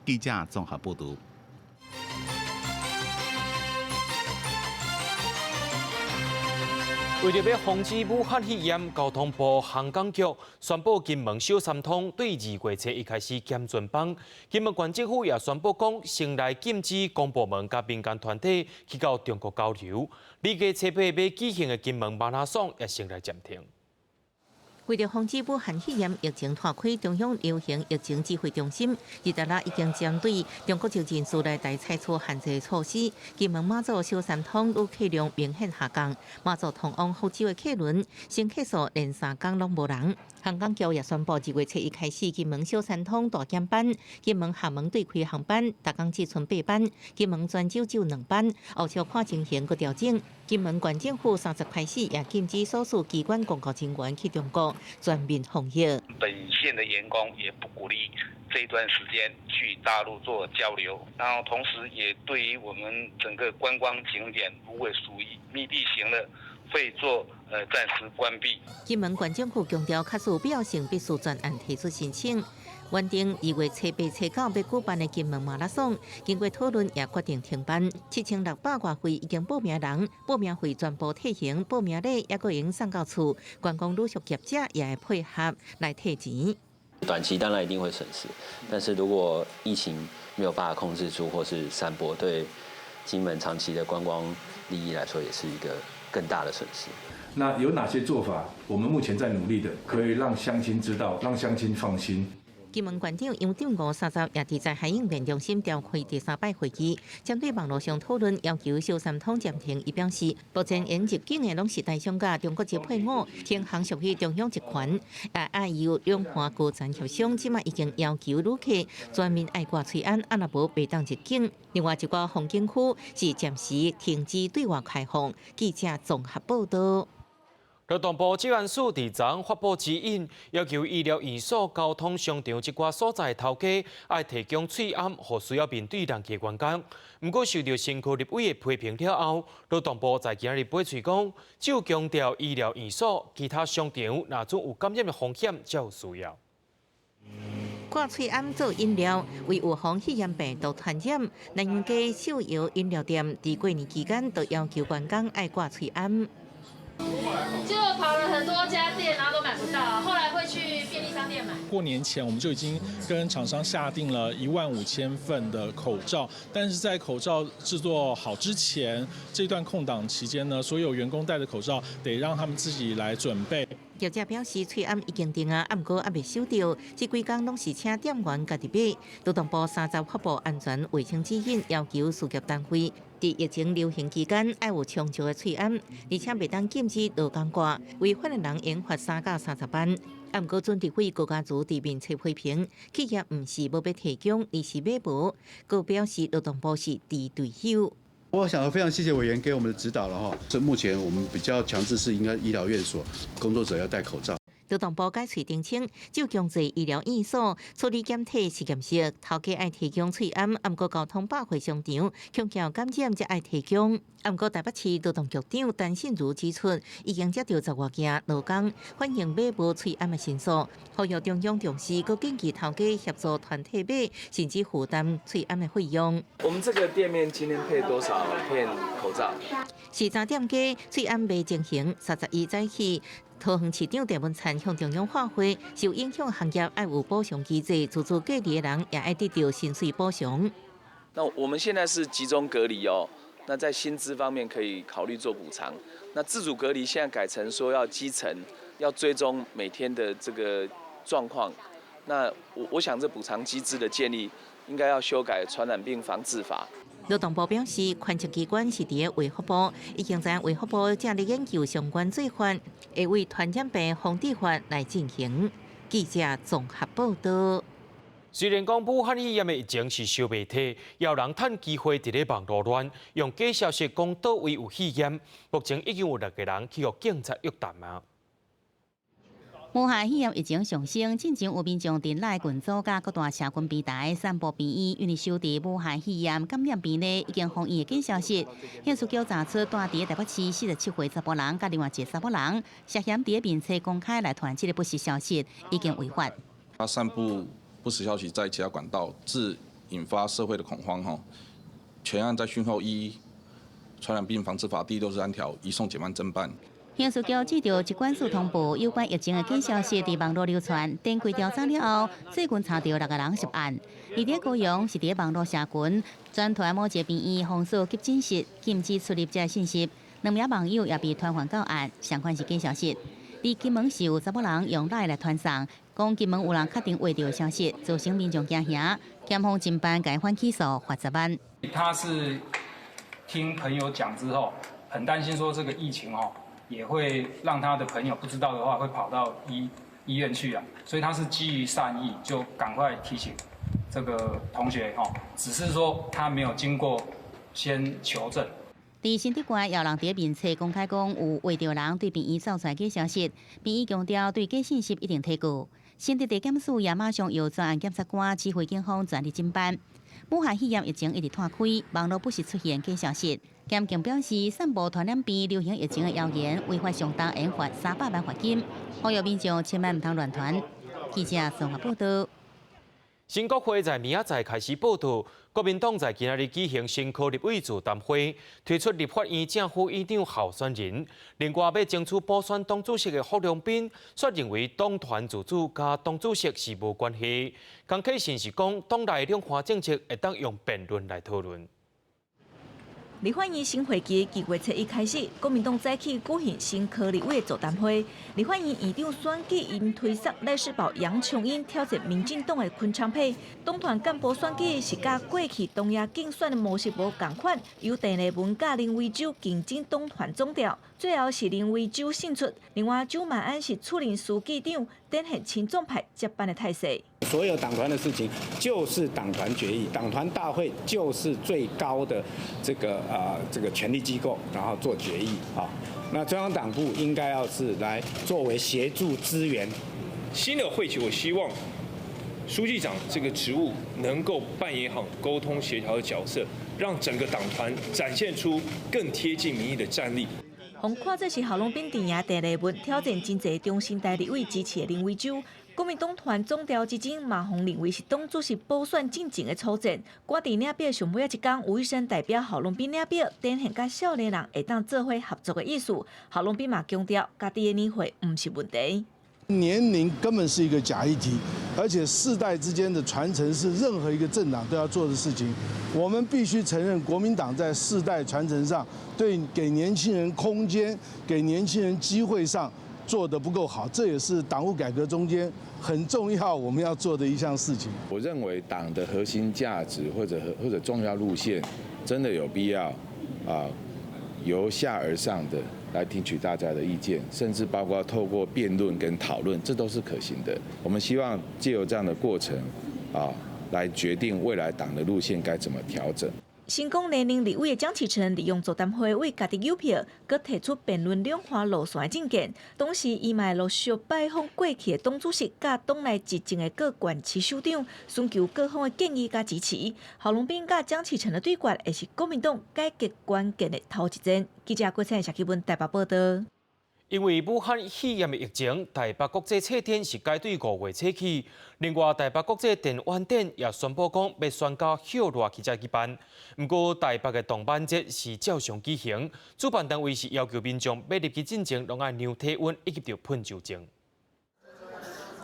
記者綜合報導。為著欲防止武漢肺炎，交通部航港局宣布金門小三通對2月初一開始減船班。金門縣政府也宣布講，先來禁止公部門佮民間團體去到中國交流。預計初八欲舉行的金門馬拉松也先來暫停。為著防止武漢肺炎疫情拖開，中央流行疫情指揮中心26已經針對中國籍人士來台採取限制措施。金門馬祖小三通旅客量明顯下降，馬祖通往福州的客輪乘客數連3天攏無人。航港局也宣布，2月7日開始，金門小三通大減班，金門廈門對開航班，逐工只賰8班，金門泉州只有2班，後續看情形閣調整。金門縣政府30開始也禁止所屬機關公務人員去中國全面防疫。本縣的員工也不鼓勵這一段時間去大陸做交流，然後同時也對於我們整個觀光景點，如果屬於密閉型的，會做暫時關閉。金門縣政府強調，確實有必要性，必須專案提出申請。原定2月初8、初9欲舉辦的金門馬拉松，經過討論也決定停辦。7600外位已經報名人，報名費全部退還，報名禮猶閣會用送到厝。觀光旅宿業者也會配合來退錢。短期當然一定會損失，但是如果疫情沒有辦法控制住或是散播，對金門長期的觀光利益來說，也是一個更大的損失。那有哪些做法？我們目前在努力的，可以讓鄉親知道，讓鄉親放心。金門縣長楊振武30也佇在海應變中心召開第三擺會議，針對網路上討論要求小三通暫停，伊表示，目前會入境的攏是台商佮中國籍配偶，停航屬於中央集權，也愛由兩岸高層協商，這馬已經要求旅客全面愛掛喙罨，啊若無袂當入境。另外一寡風景區是暫時停止對外開放。記者綜合報導。勞動部職安署佇昨發布指引，要求醫療院所、交通商場這寡所在頭家愛提供喙罨，予需要面對人的員工。毋過受著新區立委的批評了後，勞動部在今日回喙講，只有強調醫療院所、其他商場若準有感染的風險，才有需要。掛喙罨做飲料，為預防肺炎病毒傳染，南陽街手搖飲料店佇過年期間都要求員工愛掛喙罨。就跑了很多家店，然後都買不到，後來會去便利商店買。過年前我們就已經跟廠商下訂了15000份的口罩，但是在口罩製作好之前，這段空檔期間呢，所有員工戴的口罩得讓他們自己來準備。業者表示，喙罨已經訂啊，毋過猶未收著，這幾工攏是請店員家己買。勞動部30發布安全衛生指引，要求事業單位佇疫情流行期間愛有充足的喙罨，而且袂當禁止勞工掛，違反的人應罰3到30萬。毋過準立委高嘉瑜佇面冊批評，企業毋是無欲提供，而是買無。閣表示勞動部是豬隊友。我想非常謝謝委員給我們的指導了哈。這目前我們比較強制是應該醫療院所工作者要戴口罩。勞動部改喙澄清，就強制醫療院所處理檢體實驗室，頭家愛提供喙罨，毋過交通百貨商場強調感染才愛提供。毋過台北市勞動局長陳信如指出，已經接著10外件勞工反映買無喙罨的申訴，呼籲中央重視，閣建議頭家協助團體買，甚至負擔喙罨的費用。我們這個店面今天配多少片口罩？是早店家喙罨賣情形，31早起。桃園市長鄭文燦向中央發話，受影響行業愛有補償機制，自主隔離的人也愛得著薪水補償。那我們現在是集中隔離哦，那在薪資方面可以考慮做補償。那自主隔離現在改成說要基層要追蹤每天的這個狀況。那我想這補償機制的建立，應該要修改傳染病防治法。勞動部表示，權責機關是佇咧衛福部，已經知影衛福部正咧研究相關做法，會為傳染病防治法來進行。記者綜合報道。雖然講武漢肺炎的疫情是燒袂退，也有人趁機會佇咧網路亂，用假消息講佗位有肺炎，目前已經有六個人去予警察約談啊。武漢肺炎疫情上升，進前有民眾佇 LINE 群組佮各大社群平台散布病院因為收治武漢肺炎感染病例已經封院的假消息。刑事局查出，蹛佇台北市47歲查埔人佮另外一个查某人涉嫌佇面冊公開來傳這个不實消息，已經違法。他散布不實消息在其他管道，致引發社會的恐慌。吼，全案在訊後依傳染病防治法第63條移送檢案偵辦。刑事局接著疾管署通報有關疫情的假消息佇網路流傳，展開調查了後，最近查著六個人涉案。而佇高雄是佇網路社群轉傳某一个病院封鎖急診室，禁止出入這个信息，兩名網友也被傳喚到案，相款是假消息。佇金門是有查某人用 LINE 來傳送，講金門有人確診穢著的消息，造成民眾驚嚇，檢方偵辦共反起訴，罰10萬。他是聽朋友講之後，很擔心說這個疫情哦，也會讓他的朋友不知道的話，會跑到醫院去啊，所以他是基於善意，就趕快提醒這個同學哦，只是說他沒有經過先求證。佇新竹縣，有人佇面冊公開講有穢著人對病院走出來假消息，病院強調對假信息一定提告。新竹地檢署也馬上由專案檢察官指揮警方全力偵辦。武漢肺炎疫情一直湠開，網路不時出現假消息。檢警表示，散布傳染病流行疫情的謠言，違法上重會罰300萬罰金，呼籲民眾千萬毋通亂傳。記者綜合報道。新國會在明仔載開始報到，國民黨在今仔日舉行新科立委座談會，推出立法院正副院長候選人。另外，欲爭取補選黨主席的郝龍斌，卻認為黨團自主佮黨主席是無關係。江啟臣是講，黨內兩岸政策會當用辯論來討論。立法院新會期二月初一開始，國民黨早起舉行新科立委座談會。立法院院長選舉𪜶推捒賴士葆、楊瓊英挑戰民進黨的昆昌沛。黨團幹部選舉是佮過去東亞競選的模式無仝款，由鄭麗文佮林為洲競爭黨團總召，最後是林為洲勝出。另外，蔣萬安是署任書記長，展現親總派接班的態勢。所有黨團的事情就是黨團決議，黨團大會就是最高的這個權力機構，然後做決議啊。那中央黨部應該要是來作為協助支援。新的會期，我希望書記長這個職務能夠扮演好溝通協調的角色，讓整個黨團展現出更貼近民意的戰力。予看做是郝龍斌陣營鄭麗文挑戰真濟中生代立委支持的林為洲，國民黨團總召之爭嘛，予認為是黨主席補選進前的初戰。趕佇領表上尾仔一工，吳育昇代表郝龍斌領表，展現佮少年人會當做伙合作的意思。郝龍斌嘛強調，家己的年歲毋是問題。年齡根本是一個假議題，而且世代之間的傳承是任何一個政黨都要做的事情。我們必須承認，國民黨在世代傳承上，對給年輕人空間、給年輕人機會上做得不夠好，這也是黨務改革中間很重要我們要做的一項事情。我認為黨的核心價值或者重要路線，真的有必要啊，由下而上的來聽取大家的意見，甚至包括透過辯論跟討論，這都是可行的。我們希望借由這樣的過程，啊，來決定未來黨的路線該怎麼調整。成功連任立委的蔣其誠利用座談會為家己扭票，閣提出辯論兩岸路線的政見。同時，伊嘛會陸續拜訪過去的黨主席、佮黨內執政的各縣市首長，尋求各方的建議佮支持。郝龍斌佮蔣其誠的對決，會是國民黨改革關鍵的頭一戰。記者郭彩、謝啟文台北報道。因為武漢肺炎的疫情，台北國際車展是改對5月初起。另外，台北國際電玩展也宣布講，欲選到歇熱期才舉辦。毋過，台北的動漫節是照常舉行，主辦單位是要求民眾欲入去進前，攏愛量體溫以及著噴酒精。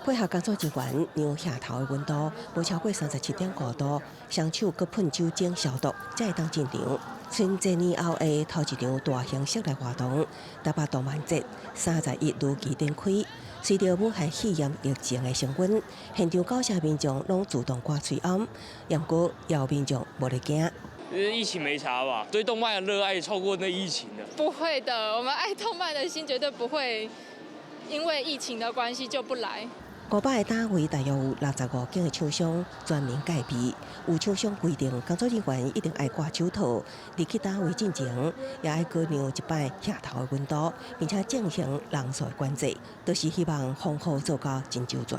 配合工作人員量額頭的溫度，無超過37.5度，雙手閣噴酒精消毒，才會當進場。春節年後的頭一場大型室內活動，台北動漫節31如期展開。隨著武漢肺炎疫情的升溫，現場九成民眾攏自動掛喙罨，毋過也有民眾無咧驚。疫情沒差吧？對動漫的熱愛超過那疫情的。不會的，我們愛動漫的心絕對不會因為疫情的關係就不來。500个單位大約有65間的廠商全面戒備，有廠商規定工作人員一定愛掛手套，入去單位進前也愛過量一擺額頭的溫度，並且進行人數的管制，都是希望防護做到真周全。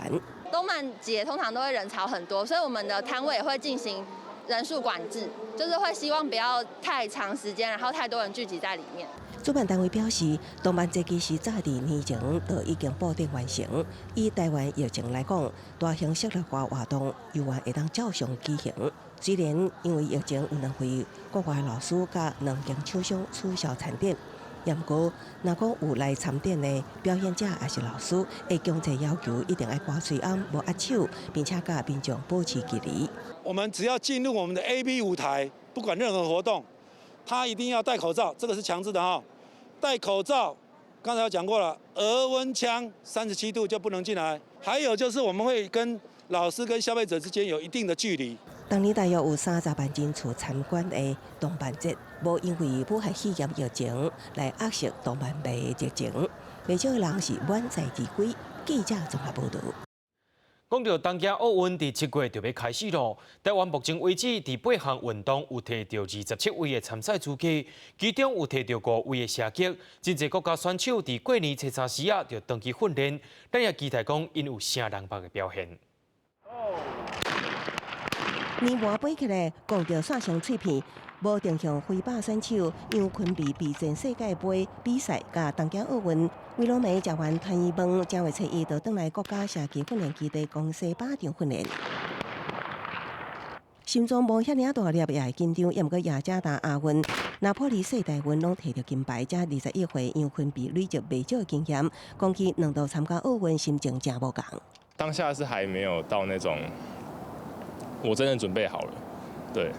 動漫節通常都會人潮很多，所以我們的攤位也會進行人數管制，就是會希望不要太長時間，然後太多人聚集在裡面。主辦單位表示，動漫節其實早佇年前就已經布定完成。以台灣疫情來講，大型室內化活動猶原會當照常舉行。雖然因為疫情有兩位國外老師佮兩間廠商取消參展，毋過若講有來參展的表演者抑是老師，會強制要求一定愛掛喙罨、無握手，並且佮民眾保持距離。我們只要進入我們的 A、B 舞台，不管任何活動，他一定要戴口罩，這個是強制的哈。戴口罩，剛才有講過了，額溫槍37度就不能進來。還有就是我們會跟老師跟消費者之間有一定的距離。當年大約有30萬人次參觀的動漫節，無因為武漢肺炎疫情來壓抑動漫迷的熱情，袂少的人是滿載而歸。記者綜合報道。講到東京奧運，佇7月就欲開始囉。台灣目前為止，佇八項運動有提著27位的參賽資格，其中有提著5位的射擊。真濟國家選手佇過年初三時仔就轉去訓練，咱也期待講𪜶有啥人物的表現。年盤飛起來，講著散成碎片，無定向揮靶選手楊坤美備戰世界盃比賽佮東京奧運，威羅梅食完團圓飯，正月初一就轉來國家射擊訓練基地公西靶場訓練。心臟無遐爾大粒也會緊張，猶毋過雅加達亞運、拿坡里世大運攏提著金牌，這21歲楊坤美累積袂少的經驗，講起兩度參加奧運，心情誠無仝。當下是還沒有到那種。我真的準備好了，對。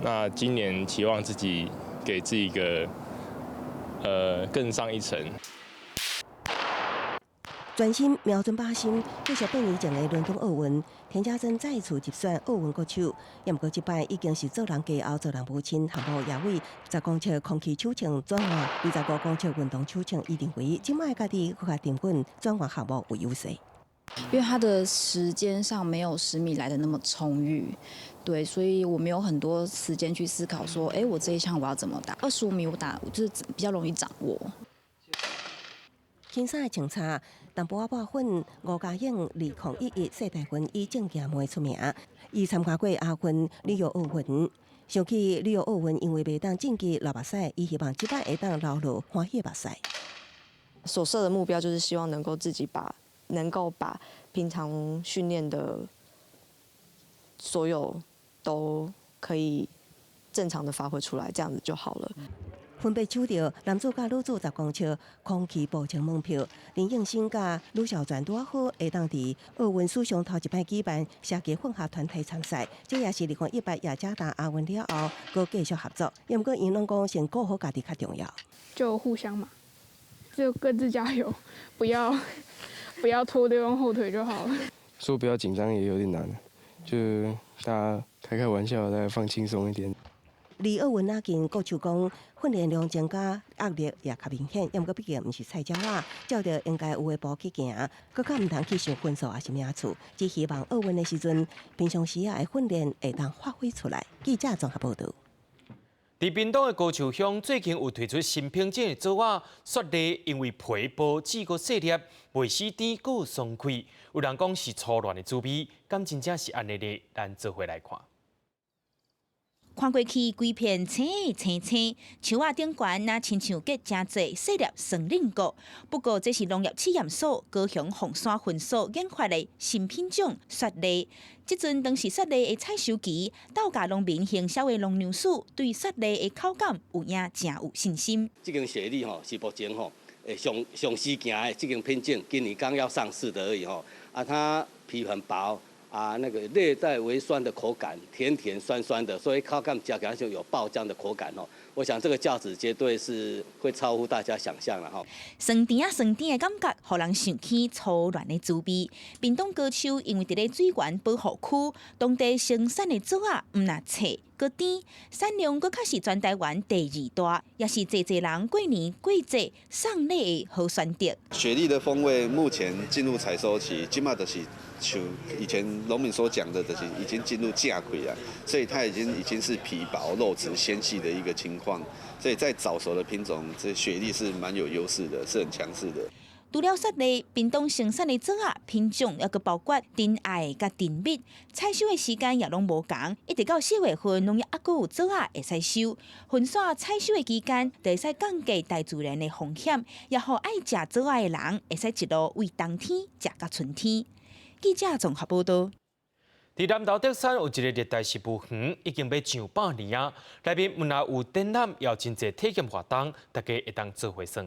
那今年期望自己給自己一個，更上一層。專心瞄準靶心，繼續8年前的倫敦奧運，田家珍再次入選奧運國手。猶毋過這擺已經是做人家後做人母親，項目也為10公尺空氣手槍轉換25公尺運動手槍，伊認為這擺家己閣較沉穩，轉換項目有優勢。因為他的時間上沒有10米來的那麼充裕，對，所以我沒有很多時間去思考說，哎，我這一項我要怎麼打？25米我打，就是比較容易掌握。輕衫的穿插，淡薄仔抹粉，吳家穎2011世大運以正鏡妹出名，伊參加過亞運、里約奧運。想起里約奧運，因為袂當晉級流目屎，伊希望這擺會當流落歡喜的目屎。所設的目標就是希望能夠自己把。能夠把平常訓練的所有都可以正常的發揮出來，這樣子就好了。分別搶著男子佮女子10公尺空氣步槍門票，林應星佮呂小全拄好會當佇奧運史上頭一擺舉辦射擊混合團體參賽，這也是2018雅加達亞運了後，閣繼續合作。毋過𪜶攏講先顧好家己較重要。就互相嘛，就各自加油，不要拖對方後腿就好了。說不要緊張也有點難，就大家開開玩笑，大家放輕鬆一點。離奧運若近，國手講訓練量增加，壓力也較明顯。毋過畢竟毋是菜鳥仔，照著應該有的步去行，閣較毋通去想分數抑是名次。只希望奧運的時陣，平常時仔的訓練會當發揮出來。記者綜合報導。佇屏東的高樹鄉最近有推出新品種的棗仔，雪梨因為皮薄籽閣細粒，袂死甜，閣爽快。有人講是初戀的滋味，敢真正是按呢咧？咱做伙來看。看過去規片青青青，樹仔頂懸若親像結誠濟細粒酸奶果。不過這是農業試驗所高雄鳳山分所研發的新品種雪梨。這陣當是雪梨的採收期，豆莢農民行銷的農糧署對雪梨的口感有影誠有信心。這間雪梨吼是目前吼上上時行的這間品種，今年剛要上市的而已吼。啊，它皮很薄，啊，那個略帶微酸的口感，甜甜酸酸的，所以口感食起來就有爆漿的口感哦。我想這個價值絕對是會超乎大家想象了哈。酸甜仔酸甜的感覺，予人想起初戀的滋味。屏東高丘因為佇咧水源保護區，當地生產的棗仔毋但脆閣甜，產量閣較是全台灣第二大，也是濟濟人過年過節送禮的好選擇。雪莉的風味目前進入採收期，這馬就是像以前農民所講的，就是已經進入正開了，所以它已經是皮薄肉質纖細的一個情況，所以在早熟的品種，這雪莉是蠻有優勢的，是很強勢的。除了雪梨，屏東生產的棗仔品種猶閣包括甜愛佮甜蜜，採收的時間也攏無仝，一直到4月份，攏猶閣有棗仔會使收。分散採收的期間，就會使降低大自然的風險，也予愛食棗仔的人會使一路為冬天食到春天。記者綜合報導。佇南投竹山有一個熱帶植物園，已經欲上百年啊！內面毋但有展覽，也有真濟體驗活動，大家會當做伙耍。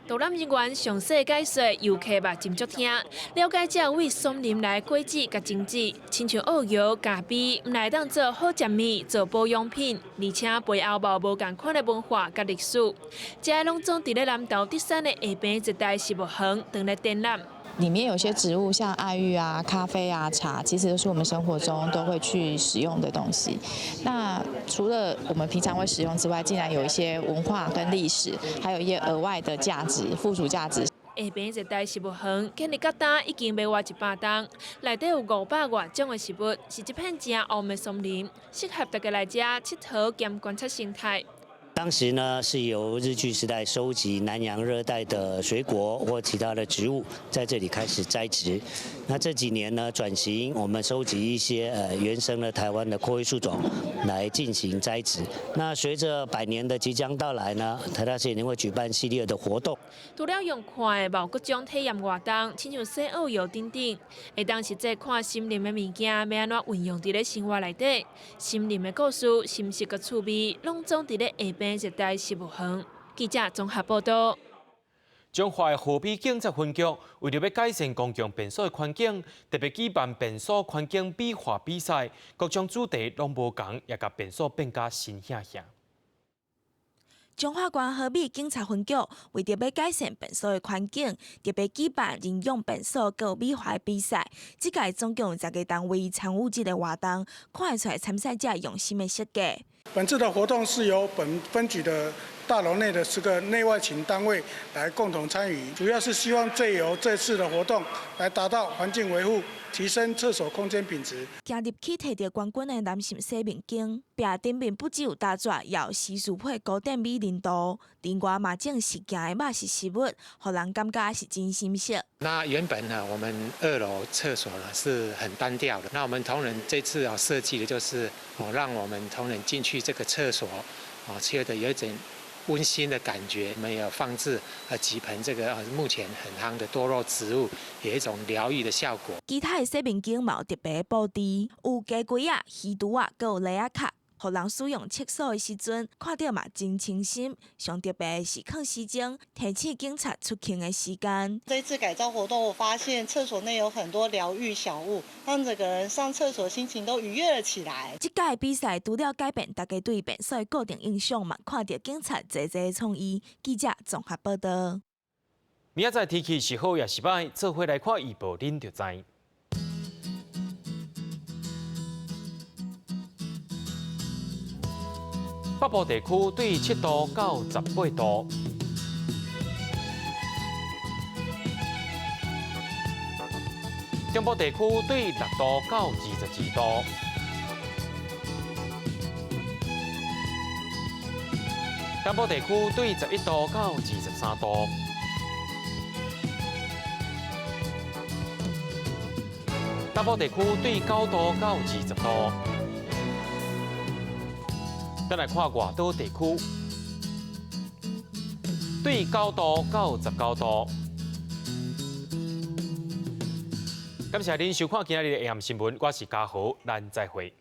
導覽人員詳細解說，遊客嘛斟足聽，了解這位松林來果子佮種子，親像澳搖、咖啡，毋但會當做好食物、做保養品，而且背後嘛有無仝款的文化佮歷史。這些攏總佇咧南投竹山的下坪熱帶植物園，當咧展覽。裡面有些植物，像愛玉啊、咖啡啊、茶，其實都是我們生活中都會去使用的東西。那除了我們平常會使用之外，竟然有一些文化跟歷史，還有一些額外的價值、附屬價值。下坪熱帶植物園建立到今已經欲活100冬，內底有500外種的植物，是一片真烏的松林，適合大家來遮𨑨迌兼觀察生態。當時呢，是由日據時代收集南洋熱帶的水果或其他的植物，在這裡開始栽植。那這幾年呢，轉型，我們收集一些原生的台灣的闊葉樹種來進行栽植。那隨着百年的即將到來呢，台大森林會舉辦系列的活動。除了用看的，嘛有各種體驗活動，親像洗澳遊等等，會當實際看森林的物件欲按怎運用佇咧生活內底，森林的故事、心事佮趣味，攏總佇咧下坪熱帶植物園。記者綜合報導。彰化的河濱警察分局為著欲改善公共便所的環境，特別舉辦便所環境美化比賽，各種主題攏無仝，也共便所變甲新顯顯。彰化縣和美警察分局為著欲改善便所的環境，特別舉辦人用便所閣美化的比賽。這屆總共有10個單位參與這個活動，看會出來參賽者用心的設計。本次的活動是由本分局的大樓內的10個內外勤單位來共同參與，主要是希望藉由這次的活動來達到環境維護、提升廁所空間品質。行入去摕著冠軍的男性洗面間，壁頂面不只有焦紙，也有西施配古典美人圖，另外嘛種實行的肉食植物，予人感覺是真心色。那原本呢，我們二樓廁所呢是很單調的。那我們同仁這次啊設計的就是哦，讓我們同仁進去這個廁所，哦，覺得有一種溫馨的感覺。我們有放置幾盆這個目前很夯的多肉植物，有一種療癒的效果。其他的洗面間嘛有特別布置，有雞龜仔、魚肚仔，閣有螺仔殼。予人使用廁所的時陣，看著嘛真清新。上特別的是囥時鐘，提醒警察出勤的時間。這次改造活動，我發現廁所內有很多療癒小物，讓整個人上廁所心情都愉悅了起來。這屆比賽除了改變大家對便所的固定印象，嘛看著警察濟濟創意。記者綜合報導。明仔載天氣是好抑是䆀，做伙來看預報，恁就知。北部地區對7度到18度，中部地區對6度到22度，南部地區對11度到23度，東部地區對9度到20度。咱來看外島地區，對9度到19度。感謝恁收看今仔日的 AM 新聞，我是嘉豪，咱再會。